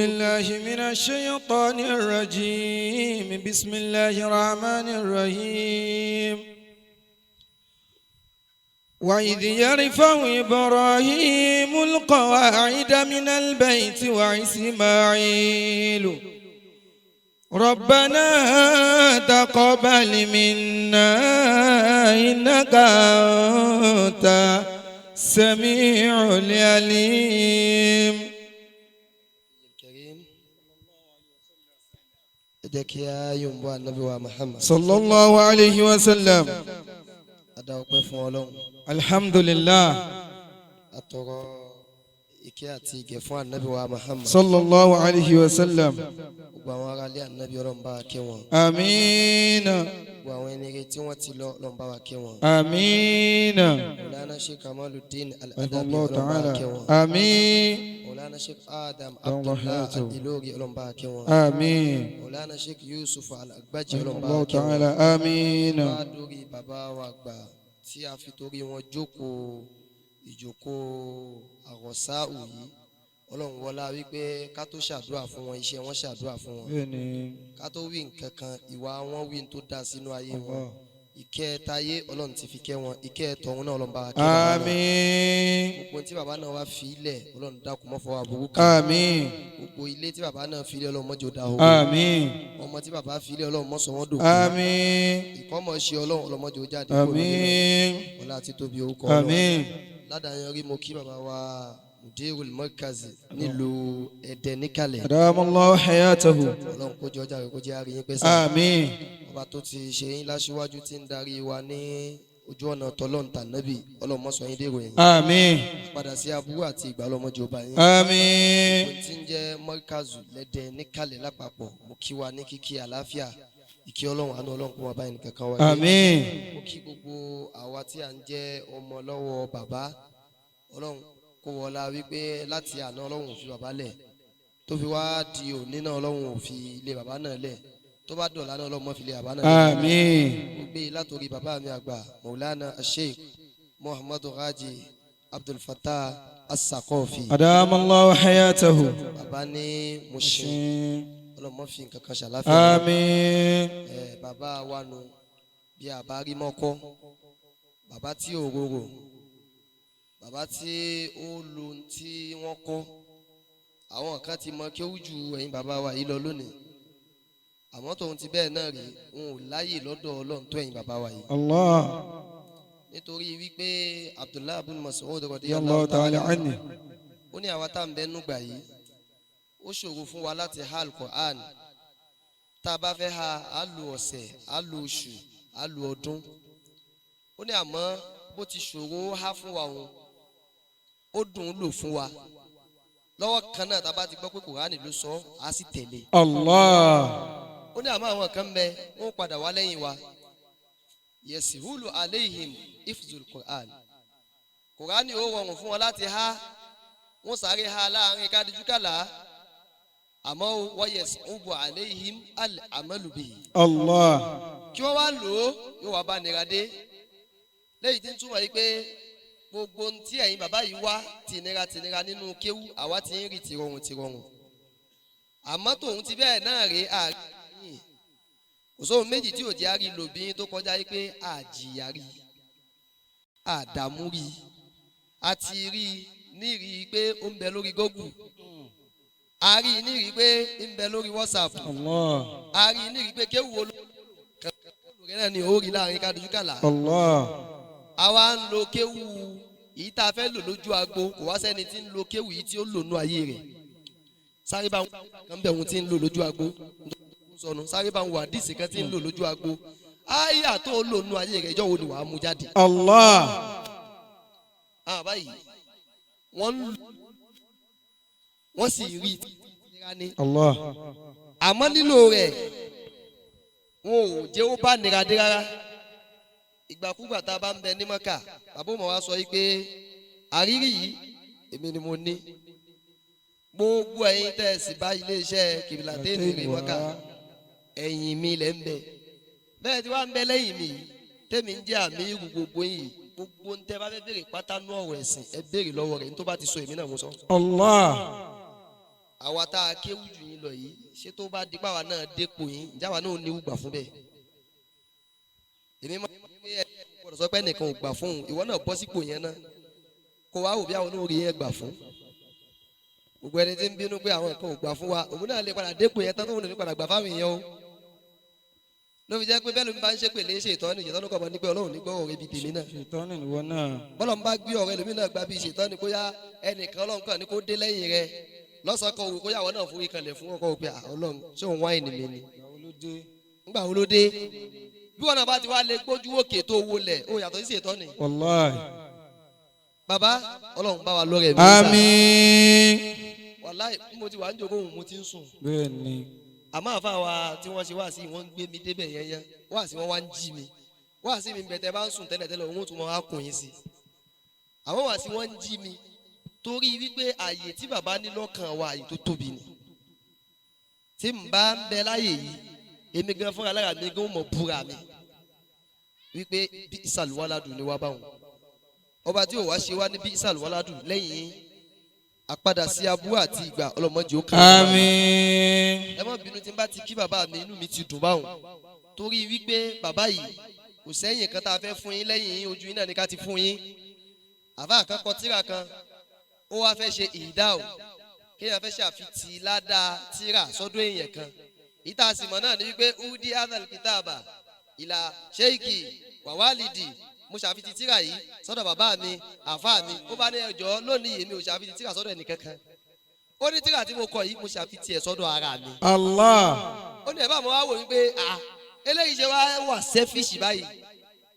بالله من الشيطان الرجيم. بسم الله الرحمن الرحيم. وإذ يرفع إبراهيم القواعد من البيت وإسماعيل ربنا تقبل منا إنك أنت السميع العليم. الكريم. Ẹ jẹ́ kí a yòǹbó Ànábì wa Muhammad. صلى الله عليه وسلم. A dá ọpẹ́ fún Ọlọ́run. الحمد لله. A tọrọ ìkẹ́ àti ìgẹ̀ fún Ànábì wa Muhammad. صلى الله عليه وسلم. Gbogbo àwọn ará ilé Ànábì, Ọlọ́run bá wa kẹ́ wọn. آمين. Gbogbo àwọn ẹni rere tí wọ́n ti lọ, Ọlọ́run bá wa kẹ́ wọn. آمين. Mawlana Sheikh Kamaluddin رحمه Al-Adabi, الله Ọlọ́run bá wa تعالى. kẹ́ wọn. آمين. Mawlana Sheikh Adam الله Abdullah حياته. Al-Ilori, Ọlọ́run bá wa kẹ́ wọn. آمين. Mawlana Sheikh Yusuf Al-Agbaji, رحمه Ọlọ́run bá الله wa kẹ́ wọn. تعالى. آمين. Bá dórí bàbá wa gbà tí a fi torí wọn jókòó ìjókòó àròsáù yìí, Ọlọ́run wọlá wípé ká tó ṣàdúrà fún wọn, iṣẹ́ wọn ṣàdúrà fún wọn. Bẹ́ẹ̀ni. Ká tó wí nǹkan kan, ìwà wọn wí tó dá sínú ayé wọn. Allah. Ìkẹ́ tayé, Ọlọ́run ti fi kẹ́ wọn. Ìkẹ́ tọ̀hún náà, Ọlọ́run bá wa kẹ́ bàbá náà. آمين. Gbogbo tí bàbá náà wá fi ilẹ̀, Ọlọ́run dákun mọ́ fọwọ́ aburú kan. آمين. Gbogbo ilé tí bàbá náà fi ilẹ̀, Ọlọ́run mọ́jọ́ da owó. آمين. Ọmọ tí bàbá fi ilẹ̀, Ọlọ́run mọ́sọ̀ wọ́n dòkú. آمين. Ìkọ́mọ̀ ṣe, Ọlọ́run ọlọ́mọdé ó jáde kúrò nílé. آمين. Ọlá àti tóbi orúkọ Ọlọ́run. آمين. Ládàáyan rí, mo kí bàbá wa Mudirul Markazi nílùú Ẹdẹ níkàlẹ̀. أدام الله حياته. Ọlọ́run kó jọ ọjà rẹ̀, kó jẹ́ àárín yín pẹ́ sáà. آمين. Ọba tó ti ṣe yín láṣíwájú, tí ń darí wa ní ojú ọ̀nà tọlọ́run tànábì, Ọlọ́run mọ́sọ̀ yín dèrò yẹn. آمين. Padà sí aburú àti ìgbà, ọlọ́mọdé ọba yín. آمين. Ohun tí ń jẹ́ Markazu lẹ́dẹ̀ níkàlẹ̀ lápapọ̀, mo kí wa ní kíkí àlàáfíà, ìkí Ọlọ́run, àánú Ọlọ́run kó wọn báyìí nìkan kan wáyé. آمين. Mo kí gbogbo àwa tí à ń jẹ́ ọmọ lọ́wọ́ bàbá. Ọlọ́run kó wọlá wípé láti àná Ọlọ́run ò fi bàbá lẹ̀, tó fi wá di òní náà, Ọlọ́run ò fi ilé bàbá náà lẹ̀, tó bá dọ̀la náà, Ọlọ́run mọ́ fi ilé bàbá náà lẹ̀. آمين. Mo gbé e látòrí bàbá mi àgbà, Maulana Sheikh Muhammadu Raji Abdul Fattah As-Saqafi. أدام الله حياته. Bàbá ní Mushin, Ọlọ́run mọ́ fi nǹkan kan ṣàláfíà. آمين. Ẹ bàbá wa nu bí a bá rí mọ́kọ́, bàbá tí ò rorò, bàbá tí ó lu ohun tí wọ́n kọ́. Àwọn kan ti mọ kí ó ju ẹ̀yin bàbá wa yìí lọ lónìí, àmọ́ tòun ti bẹ́ẹ̀ náà rí, wọn ò láyè lọ́dọ̀ Ọlọ́run tó ẹ̀yin bàbá wa yìí. الله. Nítorí wípé Abdullahi bin Mas'ud رضي الله تعالى عنه. ó ní àwa tá à ń bẹ núgbà yìí, ó ṣòro fún wa láti ha Al-Qur'an. Tá a bá fẹ́ ha, á lu ọ̀sẹ̀, á lu oṣù, á lu ọdún. Ó ní àmọ́ bó ti ṣòro há fún wa òun, ó dùn ún lò fún wa. Lọ́wọ́ kan náà, tá a bá ti gbọ́ pé Kùránì ló sọ, á sì tẹ̀lé. الله. Ó ní àmọ́ àwọn kan bẹ, wọ́n padà wá lẹ́yìn wa, يسهل عليهم حفظ القرآن. Kùránì ó rọrùn fún wọn láti há, wọ́n sáré há láàrin kádìjúkàlà, àmọ́ ويصعب عليهم العمل به. الله. Kí wọ́n wá lò ó, yóò wá bá nira dé. Lẹ́yìn tí ń túmọ̀ yìí pé gbogbo ohun tí ẹ̀yin bàbá yìí wá tìnira tìnira nínú kéwú, àwa ti ń rí tìrọrùn tìrọrùn. Àmọ́ tòun ti bẹ́ẹ̀ náà rèé, àárín kò sóhun méjì tí ò jẹ́ àrí lòbí tó kọjá yìí pé àjìyà rí, àdàmú rí, a ti rí ní rí i pé ó ń bẹ lórí Google, a rí ní rí i pé ń bẹ lórí WhatsApp. الله. A rí ní rí i pé kéwù wo ló rẹ náà ni ó rí láàrin kádùjúkàlà. الله. Àwa ń lo kéwù èyí tá a fẹ́ lò lójú agbo, kò wá sẹ́ni tí ń lo kéwù yìí tí ó lò nú ayé rẹ̀. Sáré bá kan bẹ̀ wọ́n tí ń lò lójú agbo sọnù, sáré bá ń wà díìsì kan tí ń lò lójú agbo, áyà tó lò nú ayé rẹ̀, ìjọ́ wo ni wàá mú jáde? الله. Àwọn báyìí wọ́n ń lò, wọ́n sì rí ìnira ní. الله. Àmọ́ lílò rẹ̀, wọn ò jẹ́ ó bá nira dé rárá. Ìgbàkúgbà tá a bá ń bẹ ní Mọ́kà, bàbá òmò wa sọ yìí pé àrírí yìí, èmi ni mo ní. Gbogbo ẹ̀yin tẹ́ ẹ sì bá iléeṣẹ́ Kìbìlàtẹ́ẹ̀nì rí Mọ́kà, ẹ̀yìn mi lẹ̀ ń bẹ. Bẹ́ẹ̀ tí wàá ń bẹ lẹ́yìn mi yìí, tẹ́mi ń jẹ́ àmì irú gbogbo yìí, gbogbo ń tẹ́ bá fẹ́ béèrè pátá nú ọ̀rọ̀ ẹ̀sìn, ẹ béèrè lọ́wọ́ rẹ̀. Ní tó bá ti sọ, èmi náà mo sọ. Allah. Àwa tá a kéwú jù yín lọ yìí, ṣé tó bá di páwa náà dépò yín, ǹjẹ́ àwa náà ò ní gbà fún bẹ́ẹ̀? Èmi máa ń gbé ẹ gbọ́dọ̀ sọ pé ẹnìkan ò gbà fún òun. Ìwọ náà bọ́ sípò yẹn náà, kó wá wò bí àwọn olórí yẹn gbà fún. Gbogbo ẹni tí ń bínú pé àwọn nǹkan ò gbà fún wa, òun náà lè padà dépò yẹn tán tóun lè padà gbà fáwọn èèyàn o. Ló fi jẹ́ pé bẹ́ẹ̀ ló ń bá ń ṣépè lé ṣètọ́ni, ṣètọ́ni kọ̀ mọ́ ní pé Ọlọ́run ní gbọ́ ọ̀rẹ́ ibi tèmi náà. Ṣètọ́nì ìwọ náà. Bọ́lọ̀ ń bá gbé ọ̀rẹ́ lómi náà gba bí ṣètọ́ni, kó yá ẹnìkan Ọlọ́run kan ní kó dé lẹ́yìn rẹ lọ́sàn-án kan òwò, kó yàwó náà forí kanlẹ̀ fún ọkọ̀ òpè Ọlọ́run, ṣé òun wáìnì mi ni? Ìgbà wo ló dé? Ńgbà wo ló dé? Bí wọn náà bá ti wá lè gbójú òkè tó wọlẹ̀, ó yàtọ̀ sí ṣètọ́ni. Wàláì. Bàbá, Ọlọ́run bá wa lọ́rẹ̀ mi sá. Àmín. Wàláì, bí mo ti wà ń jókòó òun mo ti ń sùn. Bẹ́ẹ̀ ni. Àmọ́ àfa wa tí wọ́n ṣe wá sí, wọ́n ń gbé mi débẹ̀ yẹn yẹn wá sí, wọ́n wá ń jí mi wá sí mi bẹ̀tẹ̀ bá ń sùn tẹ́lẹ̀tẹ́lẹ̀, òun ó tún máa kùn yín sí. Àwọn wá sí, wọ́n ń jí mi torí wípé àyè tí bàbá ní lọ́kàn wa, àyè tó tóbi ni. Tí n bá ń bẹ láyè yìí, èmi gan fúnra lára mi gan mọ̀ búra mi wípé bí ìsàlùwáládùn ni wá báwọn ọba tí ò wá ṣe wá ní bí ìsàlùwáládùn lẹ́yìn àpadà sí abú àti ìgbà ọlọ́mọdé ó kàn án. Àmín. Ẹ má bínú, tí n bá ti kí bàbá mi, inú mi ti dùn báwọn, torí wípé bàbá yìí kò sẹ́yìn kan tá a fẹ́ fún yín lẹ́yìn yín, ojú yín náà ni ká ti fún yín. Àbá kan kọ tíra kan, ó wá fẹ́ ṣe ìdáhùn kéèyàn fẹ́ ṣàfitì ládàá tíra sọ́dọ̀ èèyàn kan. Ìta àsìmọ̀ náà ni wípé udi adal kitaba ìlà sheiki wàwálìdì, mo ṣàfitì tíra yìí sọ́dọ̀ bàbá mi, àfa mi. Ó bá ní ẹjọ́ lónìí, èmi ò ṣàfitì tíra sọ́dọ̀ ẹnìkankan. Ó ní tíra tí mo kọ yìí, mo ṣàfitì ẹ̀ sọ́dọ̀ ara mi. Allah. Ó ní ẹ̀ bá mo wá wò wípé à eléyìí ṣe wá wà selfish báyìí,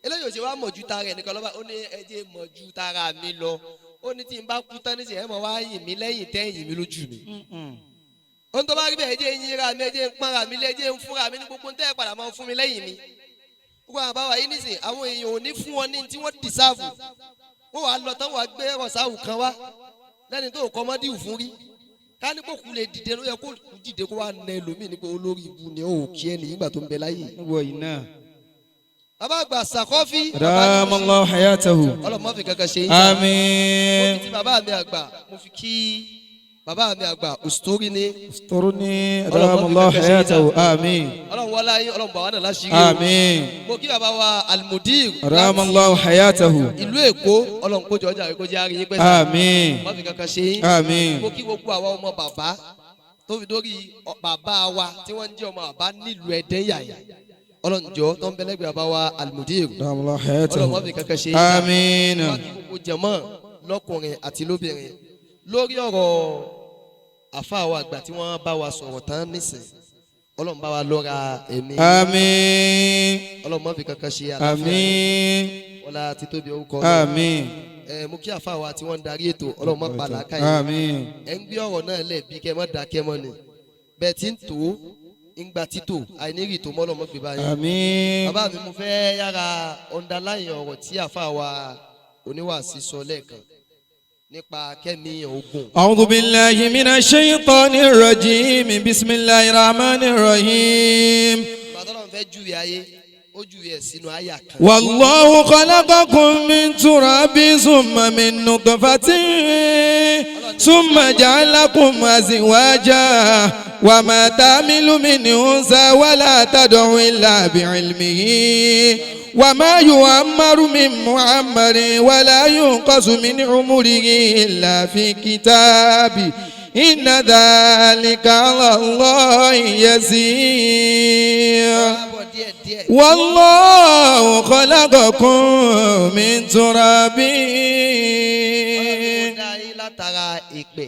eléyìí ò ṣe wá mọ̀ ju tara ẹ̀ nìkan lọ́ba. Ó ní ẹ jẹ́ mọ̀ ju tara mi lọ. Ó ní tí n bá kú tán nísìnyí, ẹ mọ̀ wá yìn mí lẹ́yìn tẹ́ yìn mí lójú mi. Ó ní tó bá rí bẹ́ẹ̀, ẹ jẹ́ yín ra mi, ẹ jẹ́ ń pọ́nra mi lé, ẹ jẹ́ ń fúnra mi ní gbogbo tẹ́ ẹ padà máa fún mi lẹ́yìn mi. Gbogbo àwọn àbáwá yìí nísìnyí, àwọn èèyàn ò ní fún wọn ní tí wọ́n deserve. Wọ́n wàá lọ tán, wàá gbé rọ̀sáwù kan wá lẹ́ni tó kọ́ mọ́díwù fún rí. Ká ní kó kú lè dìde, ló yẹ kó kú dìde kó wá nà ẹlòmíì ní pé olórí ibu ni ó kí ẹ nìyí gbà tó ń bẹ láyé. Níwọ̀ yìí náà. Bàbá àgbà Sàkọ́fí. Adamallahu hayatahu. Ọlọ́mọ fi kankan ṣe yín. Mo Àmín. fi ti bàbá mi àgbà, mo fi kí bàbá mi àgbà òsítórí ní. Usturni. Adamallahu hayatahu. Àmín. Ọlọ́run wọlá yín, Ọlọ́run bàwá náà láṣìírí o. Àmín. Mo kí bàbá wa Almudir. Adamallahu hayatahu. Ìlú Èkó, Ọlọ́run kójọ ọjà rẹ kó jẹ́ àárín yín pẹ́sẹ́. Àmín. Wọ́n fi kankan ṣe yín. Àmín. Mo kí gbogbo àwa ọmọ bàbá tó fi dórí bàbá wa tí wọ́n ń jẹ́ ọmọ bàbá nílùú Ẹdẹ́ yàyà. Ọlọ́run jọ tó ń bẹ́lẹ́gbẹ̀ẹ́ bàbá wa Almudir. Adamallahu Ọlọ́run hayatahu. wọ́n fi kankan ṣe yín. Àmín. Wọ́n kí gbogbo jẹ̀mọ́ lọ́kùnrin àti lóbìnrin lórí ọ̀rọ̀ àfáà wa àgbà tí wọ́n bá wa sọ̀rọ̀ tán nísìn. Ọlọ́run bá wa lọ́ra ẹ̀mí. Àmín. Ọlọ́run má fi kankan ṣe àlàáfíà. Àmín. Wọlá títóbi orúkọ Ọlọ́run. Àmín. Ẹ mú kí àfáà wa tí wọ́n ń darí ètò, Ọlọ́run má pa làákàyè. Àmín. Ẹ ń gbé ọ̀rọ̀ náà lẹ̀ bí kẹ́ ẹ má dákẹ́ mọ́ ni bẹ́ẹ̀ tí ń tó ń gba títò àìnírì tó mọ́ ọlọ́mọ gbé báyìí. Àmín. Bàbá mi, mo fẹ́ yára underline ọ̀rọ̀ tí àfáà wa oníwàásí sọ lẹ́ẹ̀kan nípa kẹ́mi ogun. أعوذ بالله من الشيطان الرجيم بسم الله الرحمن الرحيم. Bàtà Ọlọ́run fẹ́ júwe ayé, ó júwe ẹ̀ sínú àyà kan. والله خلقكم من تراب ثم من نطفة ثم جعلكم أزواجا وما تحمل من أنثى ولا تضع إلا بعلمه وما يعمر من معمر ولا ينقص من عمره إلا في كتاب إن ذلك على الله يسير. Bọ̀ díẹ̀ díẹ̀. والله خلقكم من تراب. Ọlọ́run dá yín látara ìpè.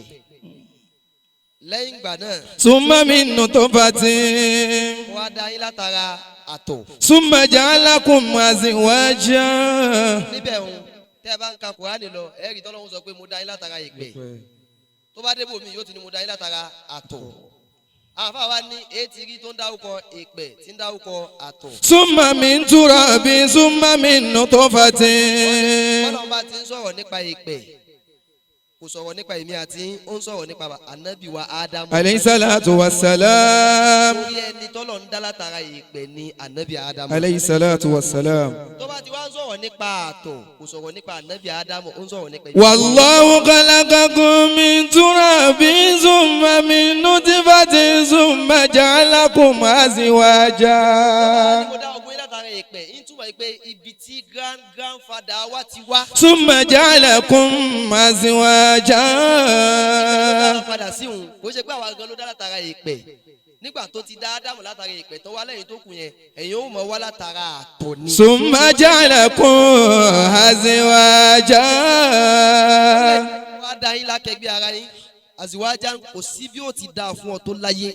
Lẹ́yìn ìgbà náà, ثم من نطفة. mo wá dá yín látara àtọ̀. ثم جعلكم أزواجا. Níbẹ̀ ń tẹ́ ẹ bá ń ka Kùránì lọ, ẹ̀rí tọ́lọ́run sọ pé mo dá yín látara ìpè. Tó bá débò mi, yóò ti ní mo dá yín látara àtọ̀. Àfa wa ní etí rí tó ń dárúkọ ìpè tí ń dárúkọ àtọ̀. ثم من تراب ثم من نطفة. Bọ́lá bá ti ń sọ̀rọ̀ nípa ìpè, kò Kò sọ̀rọ̀ nípa èmi àti yín, ó ń sọ̀rọ̀ nípa ànábì wa Ádámù. عليه الصلاة والسلام. Torí ẹni tọ́lọ̀ ń dá látara ìpè ní ànábì Ádámù. عليه الصلاة والسلام. Tó bá ti wá ń sọ̀rọ̀ nípa àtọ̀, kò sọ̀rọ̀ nípa ànábì Ádámù, ó ń sọ̀rọ̀ nípa والله خلقكم من تراب ثم من نطفة ثم جعلكم أزواجا. Ní mo dá ọgbọ́n yín látara ìpè, ń túmọ̀ pé ibi tí grand grandfather wa ti wá. ثم جعلكم أزواجا. Ló dá padà sí òun, kò ṣe pé àwa gan ló dá látara ìpè. Nígbà tó ti dá Ádámù látara ìpè tó wá lẹ́yìn tó kù yẹn, ẹ̀yin ó mọ̀ wá látara àtọ̀ ni. ثم جعلكم أزواجا. Wá dá yín lákẹgbẹ́ ara yín àzìwájà. Kò sí bí ó ti dáa fún ọ tó láyé,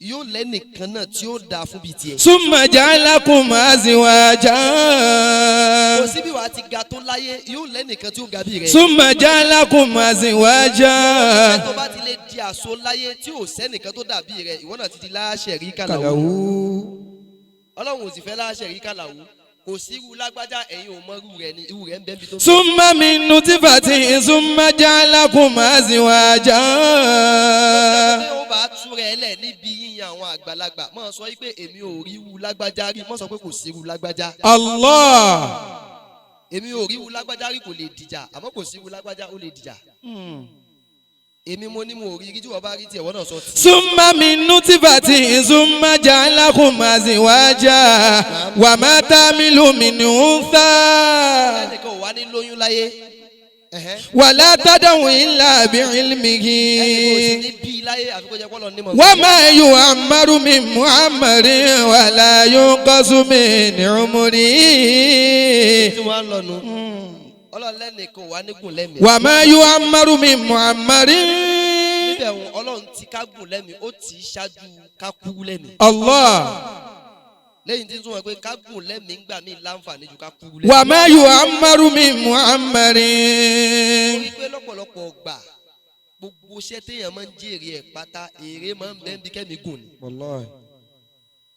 yóò lẹ́nìkan náà tí ó dáa fún bíi tiẹ̀. ثم جعلكم أزواجا. Kò sí bí wàá ti ga tó láyé, yóò lẹ́nìkan tí ó ga bí rẹ̀. ثم جعلكم أزواجا. Ṣé tó bá ti lè di àṣọ láyé tí ò sẹ́nìkan tó dàbí rẹ̀, ìwọ náà ti di láṣẹ̀rí kàlàwù. Ọlọ́run ò sì fẹ́ láṣẹ̀rí kàlàwù. Kò sí irú lágbájá, ẹ̀yin ò mọ irú rẹ̀ ni, irú rẹ̀ ń bẹ́ẹ̀ bí tó ń bẹ. ثم من نطفة ثم جعلكم أزواجا. Tí ó bá tú rẹ̀ lẹ̀ níbi yíyan àwọn àgbàlagbà, mọ̀ sọ pé èmi ò rí irú lágbájá rí, mọ̀ sọ pé kò sí irú lágbájá. الله. Èmi ò rí irú lágbájá rí kò lè dìjà, àmọ́ kò sí irú lágbájá ó lè dìjà. Èmi mo ní mo ò rí rí, tí wọ́n bá rí tiẹ̀, wọ́n náà sọ tí. ثم من نطفة ثم جعلكم أزواجا وما تحمل من أنثى Ẹnìkan ò wá ní lóyún láyé. Ẹ̀hẹ́n. ولا تدع إلا بعلمه. Ẹnì kò sì ní bí láyé àfi kó jẹ́ kó lọ nímọ̀. وما يعمر من معمر ولا ينقص من عمره. Tí wọ́n á lọ nu. Ọlọ́run lẹ́nìkan ò wá ní gùn lẹ́mìí. وما يعمر من معمر. Níbẹ̀ wọn, Ọlọ́run ti ká gùn lẹ́mìí, ó ti ṣáájú ká kú lẹ́mìí. الله. Lẹ́yìn tí ń tún wọn pé ká gùn lẹ́mìí ń gbà mí láǹfààní ju ká kú lẹ́mìí. وما يعمر من معمر. Torí pé lọ́pọ̀lọpọ̀ gbà, gbogbo iṣẹ́ téèyàn máa ń jèrè ẹ̀ pátá, èrè máa ń bẹ́ẹ̀ bí kẹ́mi gùn ni. والله.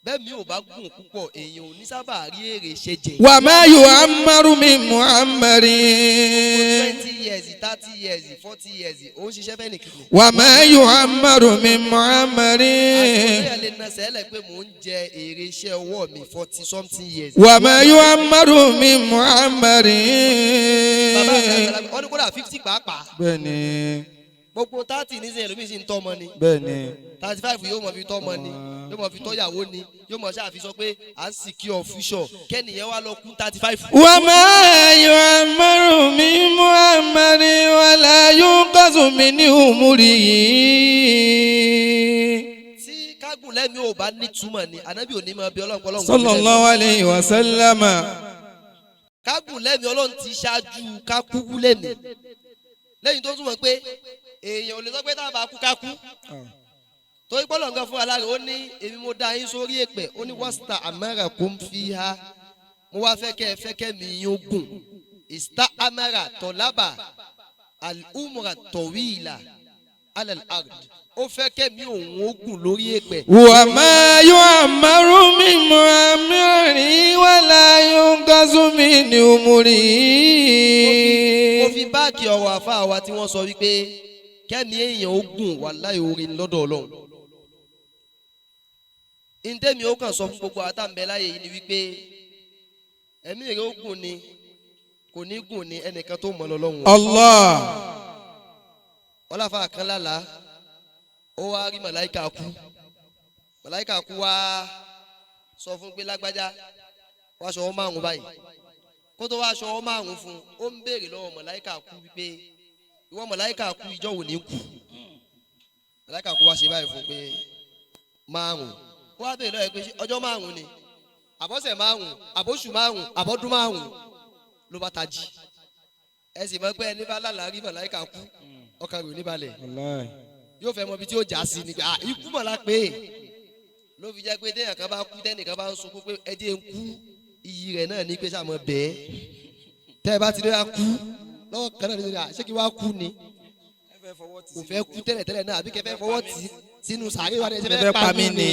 Bẹ́ẹ̀ mi ò bá gùn púpọ̀, èèyàn ò ní sábà rí èrè iṣẹ́ jẹ. وما يعمر من معمر. 20 years, 30 years, 40 years, ó ń ṣiṣẹ́ fẹ́ nìkan ni. وما يعمر من معمر. Àtúnyẹ̀ lè na sẹ́lẹ̀ pé mò ń jẹ èrè iṣẹ́ ọwọ́ mi 40 something years. وما يعمر من معمر. Bàbá mi àgbàlagbà, wọ́n ní kódà 50 pàápàá. Bẹ́ẹ̀ni. Gbogbo 30 nísìnyí, ẹlòmíì sì ń tọ́ ọmọ ni. Bẹ́ẹ̀ni. 35 yóò mọ̀ fi tọ́ ọmọ ni, yóò mọ̀ fi tọ́ ìyàwó ni, yóò mọ̀ ṣáà fi sọ pé à ń secure future, kẹ́nìyẹn wá lọ kú 35. وما يعمر من معمر ولا ينقص من عمره. Tí kágùn lẹ́mìí ò bá nítumọ̀ ni, ànábì ò ní máa bí Ọlọ́run kọ́ Ọlọ́run. صلى الله عليه وسلم. Kágùn lẹ́mìí, Ọlọ́run ti ṣáájú kákúkú lẹ́mìí. Lẹ́yìn tó túmọ̀ pé èèyàn ò lè sọ pé tá a bá kú ká kú, torí pé Ọlọ́run gan fún aláàrẹ, ó ní èmi mo dá yín sórí èpè, ó ní wọ́sítà amẹ́rà kò ń fi ha, mo wá fẹ́ kẹ́ ẹ fẹ́ kẹ́ mi yín ó gùn. Ìsítà amẹ́rà tọ̀lábà al-umra tọ̀wíìlà alal ard, ó fẹ́ kẹ́ mi òun ó gùn lórí èpè. وما يعمر من معمر ولا ينقص من عمره. Mo fi báàkì ọ̀rọ̀ àfa wa tí wọ́n sọ wípé kẹ́mi èèyàn ó gùn, wàláhì orin lọ́dọ̀ Ọlọ́run. Ntẹ́mi ó kàn sọ fún gbogbo àtàǹbẹ̀ láyé yìí ni wípé ẹ̀mí rẹ̀ ó gùn ni, kò ní gùn ni, ẹnìkan tó mọ̀ lọ́lọ́run. الله. Ọlọ́fà kan lálàá, ó wá rí màláìka kú. Màláìka kú wá sọ fún pé lágbájá, wá aṣọ ọwọ́ márùn báyìí. Kó tó wá aṣọ ọwọ́ márùn fún un, ó ń béèrè lọ́wọ́ màláìka kú wípé ìwọ màláìka kú, ìjọ wò ní kú? Màláìka kú wá ṣe báyìí fún pé márùn. Ó wá béèrè lọ́wọ́ ẹ pé ṣé ọjọ́ 5 ni, àbọ̀sẹ̀ 5, àbọ̀ṣù 5, àbọ̀dún 5? Ló bá tají. Ẹ sì mọ̀ pé ẹni bá lálàá rí màláìka kú, ọkàn rẹ̀ ò ní balẹ̀, yóò fẹ́ mọ ibi tí ó já sí ni pé ah, ikú mọ̀ la pé. Ló fi jẹ́ pé téèyàn kan bá kú, tẹ́nìkan bá ń sunkún pé ẹ jẹ́ ń kú, iyì rẹ̀ náà ní pé sàmọ́ bẹ́ẹ̀ tẹ́ ẹ bá ti rí wa kú lọ́wọ́ kan náà ní sọ, ṣé kí wàá kú ni? Kò fẹ́ kú tẹ́lẹ̀tẹ́lẹ̀ náà, àbí kẹ́ fẹ́ fọwọ́ tì sínú sàárè wa ni? Ẹ ṣe fẹ́ pa mí ni?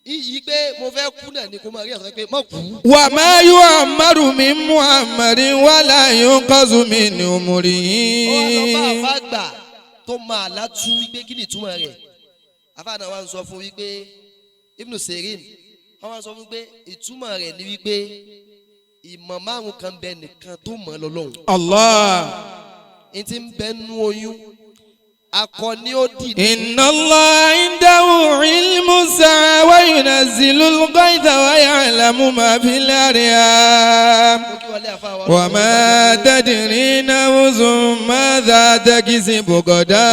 Iyì pé mo fẹ́ kú náà ni kò máa rí àtọ́ pé má kú. وما يعمر من معمر ولا ينقص من عمره. Ó wá lọ bá àfa àgbà tó máa látú wípé kí ni ìtumọ̀ rẹ̀. Àfa náà wá ń sọ fún wípé Ibn Sirin wọ́n wá sọ fún pé ìtumọ̀ rẹ̀ ni wípé ìmọ̀ márùn kan bẹ nìkan tó mọ̀ lọ́lọ́run. الله. N ti ń bẹ nú oyún akọni ó dì ní. إن الله عنده علم الساعة وينزل الغيث ويعلم ما في الأرحام. Mo kí wọlé àfa wa. وما تدري نفس ماذا تكسب غدا.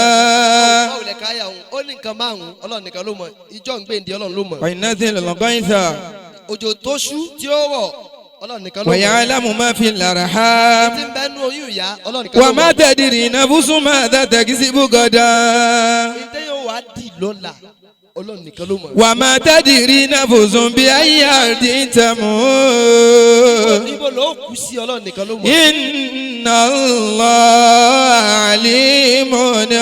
Báwo lẹ káyà òun? Ó ní nǹkan márùn-ún Ọlọ́run nìkan ló mọ̀. Ìjọ ń gbèǹde Ọlọ́run ló mọ̀. وينزل الغيث Òjò tó ṣú tí ó rọ̀ Ọlọ́run nìkan ló mọ̀. ويعلم ما في Ti الأرحام. ń bẹ nú oyún ìyá Ọlọ́run nìkan ló وما mọ̀. تدري نفس ماذا تكسب غدا. Ìtẹ́yìn wàá dì lọ́la Ọlọ́run nìkan ló mọ̀. وما تدري نفس بأي أرض تموت. Ibo ló kú sí Ọlọ́run nìkan ló mọ̀. إن الله عليم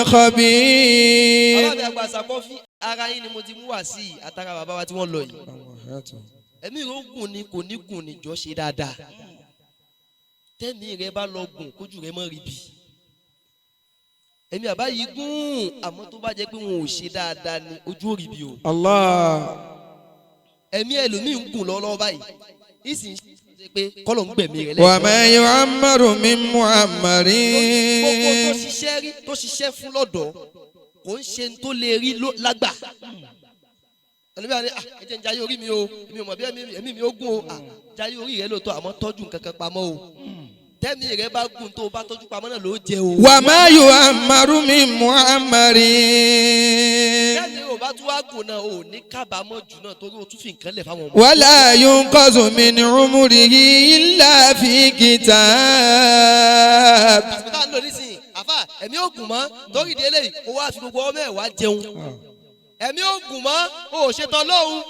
خبير. Ọlọ́run àgbà sàkọ́fí ara yín ni mo ti mú wá sí i àtàrà bàbá wa tí wọ́n lọ yìí. Ẹ̀mí rẹ̀ ó gùn ni kò ní gùn ni jọ ṣe dáadáa. Tẹ́mi rẹ̀ bá lọ gùn kójú rẹ̀ mọ́ rí bi. Ẹ̀mí àbá yìí gùn àmọ́ tó bá jẹ́ pé wọn ò ṣe dáadáa ni ojú ò rí bi o. الله. Ẹ̀mí ẹlòmíì ń gùn lọ́wọ́lọ́wọ́ báyìí. Ìsìn ṣe pé kọ́lọ̀ ń gbẹ̀mí rẹ̀ lẹ́ẹ̀kan. وما يعمر من معمر. Gbogbo tó ṣiṣẹ́ rí tó ṣiṣẹ́ fún lọ́dọ̀ kò ń ṣe tó lè rí lágbà. Ẹlòmíì àní ah ẹ jẹ́ ń jayé orí mi o, èmi ò mọ̀ bí ẹ̀mí mi ó gùn o, ah jayé orí rẹ lóòótọ́ àmọ́ tọ́jú nǹkan kan pamọ́ o. Tẹ́mi rẹ bá gùn tó o bá tọ́jú pamọ́ náà ló jẹ o. وما يعمر من معمر. Tẹ́mi ò bá tún wá gùn náà o ò ní kábàámọ̀ jù náà torí o tún fi nǹkan lẹ̀ fáwọn ọmọ. ولا ينقص من عمره إلا في كتاب. Àsìkò tá à ń lò nísìnyí, àfà ẹ̀mí ò gùn mọ́ torí ìdí eléyìí o wá fi gbogbo ọmọ ẹ̀ wá jẹun. Ẹ̀mí ò gùn mọ́ o ò ṣetán lọ́hùn.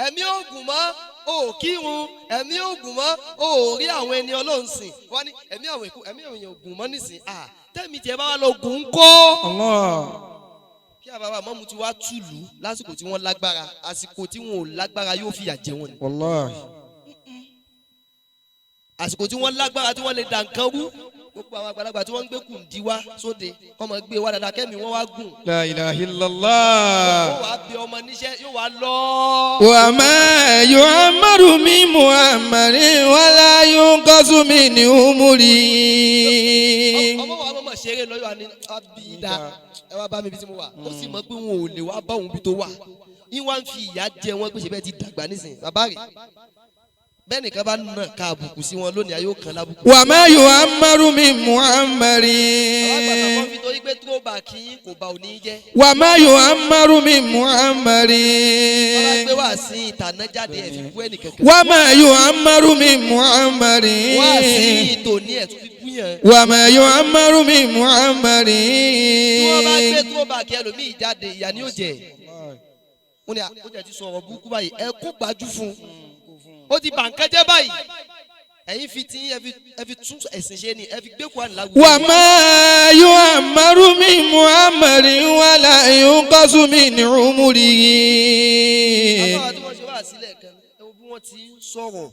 Ẹ̀mí ò gùn mọ́ o ò kírun. Ẹ̀mí ò gùn mọ́ o ò rí àwọn ẹni Ọlọ́run sìn. Wọ́n ní ẹ̀mí àwọn èkó ẹ̀mí àwọn èèyàn ò gùn mọ́ nísìn. À tẹ́mi tiẹ̀ bá wà lọ gùn ń kọ́. الله. Kí àbáwá mọ́mú ti wá túlù lásìkò tí wọ́n lágbára, àsìkò tí wọn ò lágbára yóò fìyà jẹ wọn ni. والله. Àsìkò tí wọ́n lágbára tí wọ́n lè dà nǹkan rú. Gbogbo àwọn àgbàlagbà tí wọ́n ń gbé kùndí wá sóde, wọ́n máa gbé wá dáadáa kẹ́mi wọ́n wá gùn. لا إله إلا الله. Yóò wá bí ọmọ níṣẹ́ yóò wá lọ. وما يعمر من معمر ولا ينقص من عمره. Ọmọ wa mọ̀mọ́ ṣeré lọ́yọ̀ àní abídá ẹ wá bá mi bí tí mo wà. Ó sì mọ̀ pé wọn ò lè wá bá òun bí tó wà. Yín wá ń fi ìyà jẹ wọn pé ṣe bẹ́ẹ̀ ti dàgbà nísìnyí. Bàbá rẹ̀ bẹ́ẹ̀ nìkan bá nà ká àbùkù sí wọn lónìí ayé ó kan lábùkù. وما يعمر من معمر. Àwọn àgbàlagbà kan fi torí pé throwback yín kò bá òní jẹ́. وما يعمر من معمر. Wọ́n bá gbé wá sí ìtànà jáde ẹ̀ fi bú ẹnìkankan. وما يعمر من معمر. Wá sí ìtòní ẹ̀ tún fi bú yàn. وما يعمر من معمر. Tí wọ́n bá gbé throwback ẹlòmíì jáde ìyà ni ó jẹ. Wọ́n ní àkójọ ti sọ̀rọ̀ burúkú báyìí ẹ kó gbájú fún un. Ó ti bà nǹkan jẹ́ báyìí. Ẹ̀yin fi tí ẹ fi tún ẹ̀sìn ṣe ni ẹ fi gbé Kùránì láwùjọ. وما يعمر من معمر ولا ينقص من عمره. Bàbá wa tí wọ́n ṣe wá sílẹ̀ kan ẹ wo bí wọ́n ti ń sọ̀rọ̀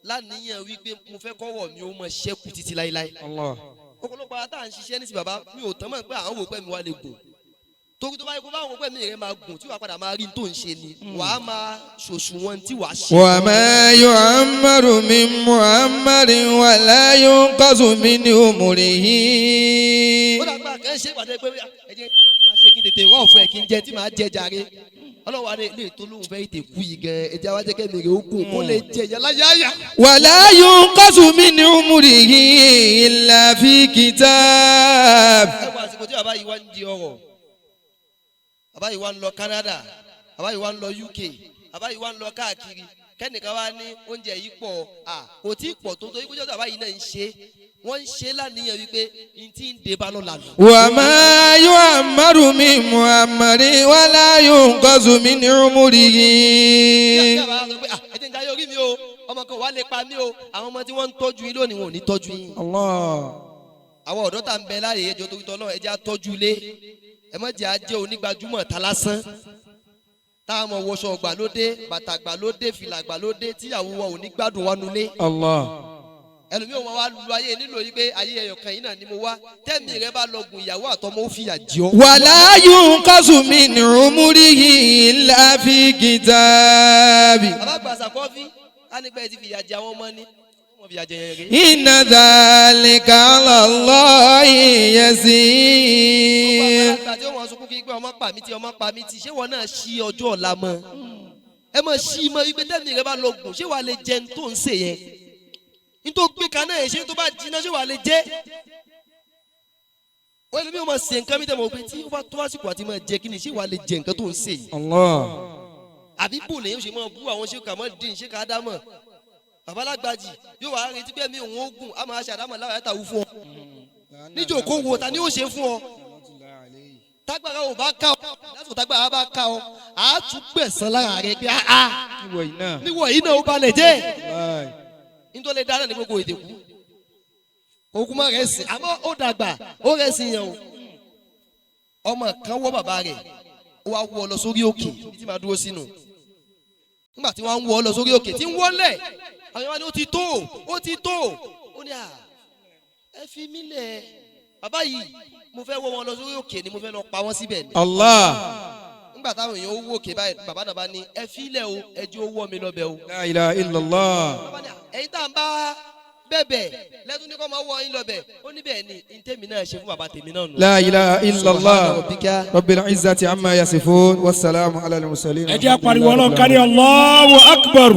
láníyàn wípé mo fẹ́ kọ́wọ́ mi ó mọ ṣẹ́kù títí láéláé. الله. Ọ̀pọ̀lọpọ̀ àwọn tá à ń ṣiṣẹ́ ní ti bàbá mi ò tán mọ̀ pé àwọn wò pẹ́ mi wá lè gùn. Torí tó bá yẹ kó bá àwọn pẹ́ mi rẹ̀ máa gùn tí wàá padà máa rí tó ń ṣe ni wàá máa ṣòṣùwọ̀n tí wàá ṣe. وما يعمر من معمر ولا ينقص من عمره. Ó dàgbà kẹ́ ń ṣe ìpàdé pé ẹ jẹ́ máa ṣe kí n tètè wá ọ̀fọ̀ ẹ̀ kí n jẹ tí màá jẹ jàre. Ọlọ́run wa ní ilé tó lóun fẹ́ ètè kú yìí gan ẹ jẹ́ wá jẹ́ kẹ́mi rẹ̀ ó gùn kó lè jẹ ìyá láyáyà. ولا ينقص من عمره إلا في كتاب. Ẹ wọ àsìkò tí bàbá yìí wá ń di ọrọ̀, bàbá yìí wá ń lọ Canada, bàbá yìí wá ń lọ UK, bàbá yìí wá ń lọ káàkiri, kẹ́nìkan wá ní oúnjẹ yìí pọ̀, à kò tí ì pọ̀ tó torí kójọ́ bàbá yìí náà ń ṣe, wọ́n ń ṣe láníyàn wípé n tí ń de bá lọ́la nù. وما يعمر من معمر ولا ينقص من عمره. Bí bàbá sọ pé à ẹ jẹ́ ń jayé orí mi o, ọmọ kan wà lè pa mí o, àwọn ọmọ tí wọ́n ń tọ́jú yín lónìí wọn ò ní tọ́jú yín. الله. Àwọn ọ̀dọ́ tá ń bẹ láàyè ẹjọ́ torí tọ́ náà ẹ jẹ́ á tọ́jú ilé, ẹ má jẹ́ á jẹ́ onígbajúmọ̀ ta lásán. Táwọn wọṣọ gbàlódé, bàtà gbàlódé, fìlà gbàlódé, tíyàwó wa ò ní gbádùn wa nulẹ̀. Allah. Ẹlòmíì wọn wá lu ayé nílò yìí pé ayé ẹyọ kan yìí náà ni mo wá. Tẹ́mi rẹ bá lọ gùn, ìyàwó àtọmọ ó fìyà jẹ ọ́. ولا ينقص من عمره إلا في كتاب. Bàbá gbàsà kọfí á ní pé ẹ ti fìyà jẹ àwọn ọmọ ni wọ́n fìyà jẹ yẹn rí. إن ذلك على الله Gbogbo يسير. àgbàlagbà tí wọ́n sunkún kí pé ọmọ pa mí tí, ọmọ pa mí tí, ṣé wọn náà ṣí ọjọ́ ọ̀la mọ́? Ẹ mọ̀ ṣí mọ́ wípé tẹ́mi rẹ bá lọ gùn, ṣé wàá lè jẹ ní tó ń sè yẹn, ní tó gbé kaná yẹn, ṣé tó bá jiná, ṣé wàá lè jẹ? Wọ́n ẹlòmíì máa ṣe nǹkan mi tẹ́ mọ̀ pé tí ó bá tó àsìkò àti máa jẹ kí ni, ṣé wàá lè jẹ nǹkan tó ń sè yìí? Allah. Àbí bò lèyìn ṣe máa bú àwọn ṣé kàmọ́ dín ṣé ká dámọ̀ babalágbàjì yóò wá retí pé mi òun ó gùn á máa ṣe àdámọ̀ láwọn ẹ̀ta wú fún ọ níjòkó wo ta ni ó ṣe fún ọ? Tágbára ò bá ká ọ, lásìkò tágbára bá ká ọ, á tún gbẹ̀san lára rẹ pé áá Níwọ̀ yìí náà. Níwọ̀ yìí náà ó balẹ̀ jẹ́. Wáì. Nítorí dáná ní gbogbo èdè kú ogun mọ́ rẹ̀ sìn, àmọ́ ó dàgbà ó rẹ̀ sìn yẹn o. Ọmọ kan wọ́ bàbá rẹ̀, ó wá wọ́ ọ lọ sórí òkè ibi tí màá dúró sínú. Nígbà tí wọ́n ń wọ́ ọ lọ sórí òkè tí ń wọ́lẹ̀, àwọn yẹn wá ní ó ti tó, ó ti tó. Ó ní à, ẹ fi mí lẹ̀, bàbá yìí, mo fẹ́ wọ́ wọn lọ sórí òkè ni, mo fẹ́ lọ pa wọ́n síbẹ̀ ni. Allah. Nígbà táwọn èèyàn ó wò òkè báyìí, bàbá náà bá ní ẹ fi lẹ̀ o, ẹ jẹ́ ó wọ́ mi lọ bẹ̀ o. La ilaha illallah. Bàbá ní à, ẹ̀yin tá à ń bá bẹ̀bẹ̀ lẹ́tún ní kọ́ máa wọ yín lọ bẹ̀. Ó ní bẹ́ẹ̀ ni, ntẹ́mi náà ṣe fún bàbá tèmi náà nù. La ilaha illallah. Subhana rabbika. Rabbil izzati amma yasifun wassalamu ala al-mursalin. Ẹ jẹ́ apariwo Ọlọ́run ká ní Allahu Akbar.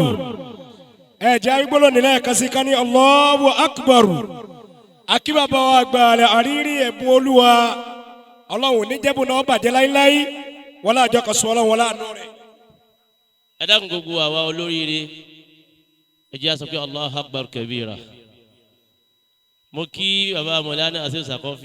Ẹ jẹ́ arúgbóló nílẹ̀ kan sí ká ní Allahu Akbar. Akíbàbà wa àgbà rẹ̀ àrírí ẹ̀bùn Olúwa, Ọlọ́run níjẹ́bù náà bàjẹ́ láíláí, wọlé àjọ kan sọ Ọlọ́run, wọlé àánú rẹ̀. Ẹ dákun, gbogbo àwa olóríire, ẹ jẹ́ á sọ pé Allahu Akbar kabira. Mo kí baba Mọ̀lánà àti Sàkọ́fì.